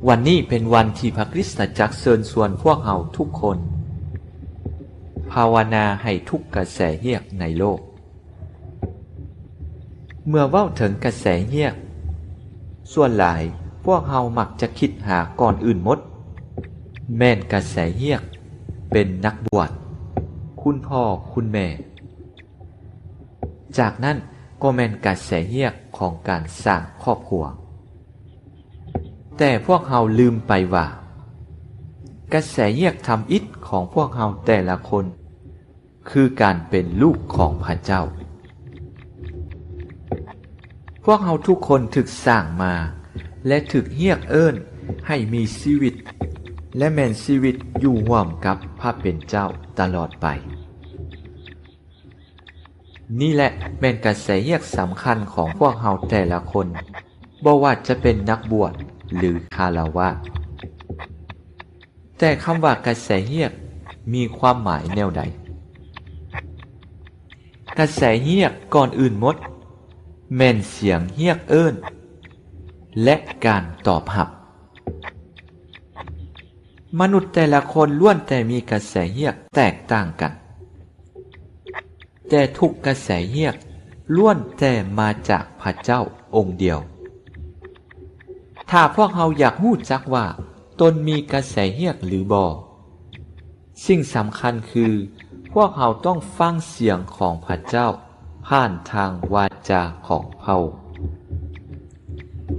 ວັນນີ້ເປັນວັນທີ່ພະຄຣິສຕະຈັກເຊີນຊວນພວກເຮົາທຸກຄົນ ພາວະນາໃຫ້ທຸກກະແສຮຽກໃນໂລກ. ເມື່ອເວົ້າເຖິງກະແສຮຽກ, ສ່ວນຫຼາຍພວກເຮົາມັກຈະຄິດຫາກ່ອນອື່ນໝົດ ແມ່ນກະແສຮຽກເປັນນັກບວດ, ຄຸນພໍ່ຄຸນແມ່, ຈາກນັ້ນກໍແມ່ນກະແສຮຽກຂອງການສ້າງຄອບຄົວ. ແຕ່ພວກເຮົາລືມໄປວ່າ ກະແສຮຽກທຳອິດຂອງພວກເຮົາແຕ່ລະຄົນ ຄືການເປັນລູກຂອງພະເຈົ້າ. ພວກເຮົາທຸກຄົນຖືກສ້າງມາ ແລະ ຖືກຮຽກເອີ້ນໃຫ້ມີຊີວິດ ແລະ ແມ່ນຊີວິດຢູ່ຮ່ວມກັບພະເປັນເຈົ້າຕະຫຼອດໄປ. ນີ້ແຫຼະແມ່ນກະແສຮຽກສຳຄັນຂອງພວກເຮົາແຕ່ລະຄົນ, ບໍ່ວ່າຈະເປັນນັກບວດ ຫຼື ຄາລະວາດ. ແຕ່ຄຳວ່າກະແສຮຽກມີຄວາມໝາຍແນວໃດ? ກະແສຮຽກກ່ອນອື່ນໝົດ ແມ່ນສຽງຮຽກເອີ້ນ ແລະ ການຕອບຮັບ. ມະນຸດແຕ່ລະຄົນລ້ວນແຕ່ມີກະແສຮຽກແຕກຕ່າງກັນ, ແຕ່ທຸກກະແສຮຽກລ້ວນແຕ່ມາຈາກພະເຈົ້າອົງດຽວ. ຖ້າພວກເຮົາຢາກຮູ້ຈັກວ່າຕົນມີກະແສຮຽກຫຼືບໍ່, ສິ່ງສຳຄັນຄືພວກເຮົາຕ້ອງຟັງສຽງຂອງພະເຈົ້າຜ່ານທາງວາຈາຂອງພະອົງ.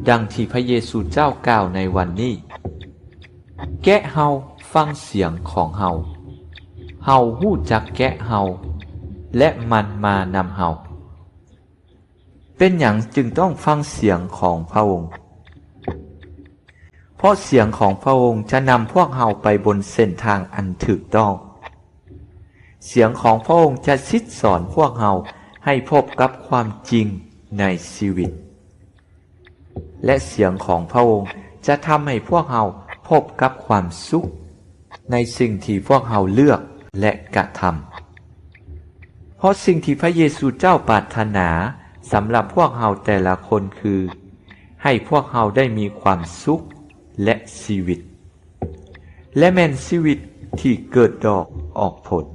ດັ່ງທີ່ພະເຢຊູເຈົ້າກ່າວໃນວັນນີ້, ແກະເຮົາຟັງສຽງຂອງເຮົາ, ເຮົາຮູ້ຈັກແກະເຮົາ ແລະ ມັນມານຳເຮົາ. ເປັນຫຍັງຈຶ່ງຕ້ອງຟັງສຽງຂອງພະອົງ? ເພາະສຽງຂອງພະອົງຈະນຳພວກເຮົາໄປບົນເສັ້ນທາງອັນຖືກຕ້ອງ. ສຽງຂອງພະອົງຈະຊິດສອນພວກເຮົາໃຫ້ພົບກັບຄວາມຈິງໃນຊີວິດ. ແລະ ສຽງຂອງພະອົງຈະທຳໃຫ້ພວກເຮົາພົບກັບຄວາມສຸກໃນສິ່ງທີ່ພວກເຮົາເລືອກ ແລະ ກະທຳ. ເພາະສິ່ງທີ່ພະເຢຊູເຈົ້າປາດຖະໜາສຳລັບພວກເຮົາແຕ່ລະຄົນຄື ໃຫ້ພວກເຮົາໄດ້ມີຄວາມສຸກ ແລະ ຊີວິດ, ແລະ ແມ່ນຊີວິດທີ່ເກີດດອກອອກຜົນ.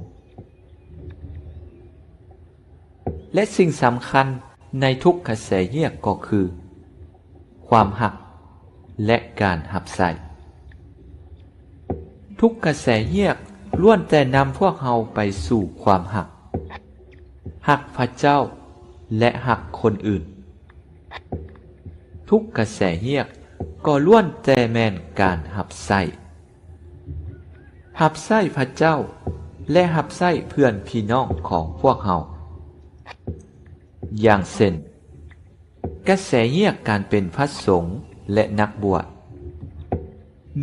ແລະ ສິ່ງສຳຄັນໃນທຸກກະແສຮຽກກໍຄື ຄວາມຮັກ ແລະ ການຮັບໃຊ້. ທຸກກະແສຮຽກລ້ວນແຕ່ນຳພວກເຮົາໄປສູ່ຄວາມຮັກ, ຮັກພະເຈົ້າ ແລະ ຮັກຄົນອື່ນ. ທຸກກະແສຮຽກກໍລ້ວນແຕ່ແມ່ນການຮັບໃຊ້. ຮັບໃຊ້ພະເຈົ້າ ແລະ ຮັບໃຊ້ເພື່ອນພີ່ນ້ອງຂອງພວກເຮົາ. ຢ່າງເຊັ່ນ, ກະແສຮຽກການເປັນພະສົງ ແລະ ນັກບວດ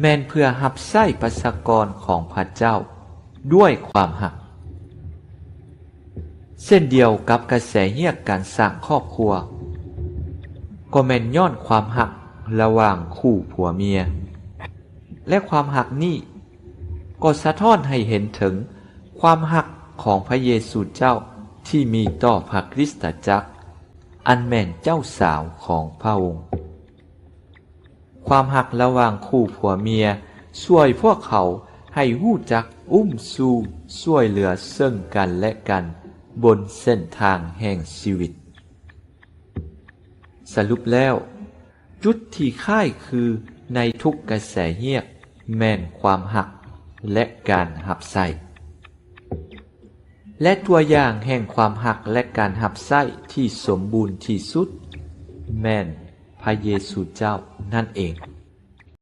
ແມ່ນເພື່ອຮັບໃຊ້ປະຊາກອນຂອງພະເຈົ້າດ້ວຍຄວາມຮັກ. ເຊັ່ນດຽວກັບກະແສຮຽກການສ້າງຄອບຄົວ, ກໍແມ່ນຍ້ອນຄວາມຮັກລະຫວ່າງຄູ່ຜົວເມຍ. ແລະ ຄວາມຮັກນີ້ກໍສະທ້ອນໃຫ້ເຫັນເຖິງຄວາມຮັກຂອງພະເຢຊູເຈົ້າທີ່ມີຕໍ່ພະຄຣິສຕະຈັກ ອັນແມ່ນເຈົ້າສາວຂອງພະອົງ. ຄວາມຮັກລະຫວ່າງຄູ່ຜົວເມຍຊ່ວຍພວກເຂົາໃຫ້ຮູ້ຈັກອຸ້ມຊູຊ່ວຍເຫຼືອເຊິ່ງກັນແລະກັນບົນເສັ້ນທາງແຫ່ງຊີວິດ. ສະຫຼຸບແລ້ວ, ຈຸດທີ່ຄ້າຍຄືໃນທຸກກະແສຮຽກແມ່ນຄວາມຮັກ ແລະ ການຮັບໃຊ້. ແລະ ຕົວຢ່າງແຫ່ງຄວາມຮັກ ແລະ ການຮັບໃຊ້ທີ່ສົມບູນທີ່ສຸດ ແມ່ນພະເຢຊູເຈົ້ານັ້ນເອງ.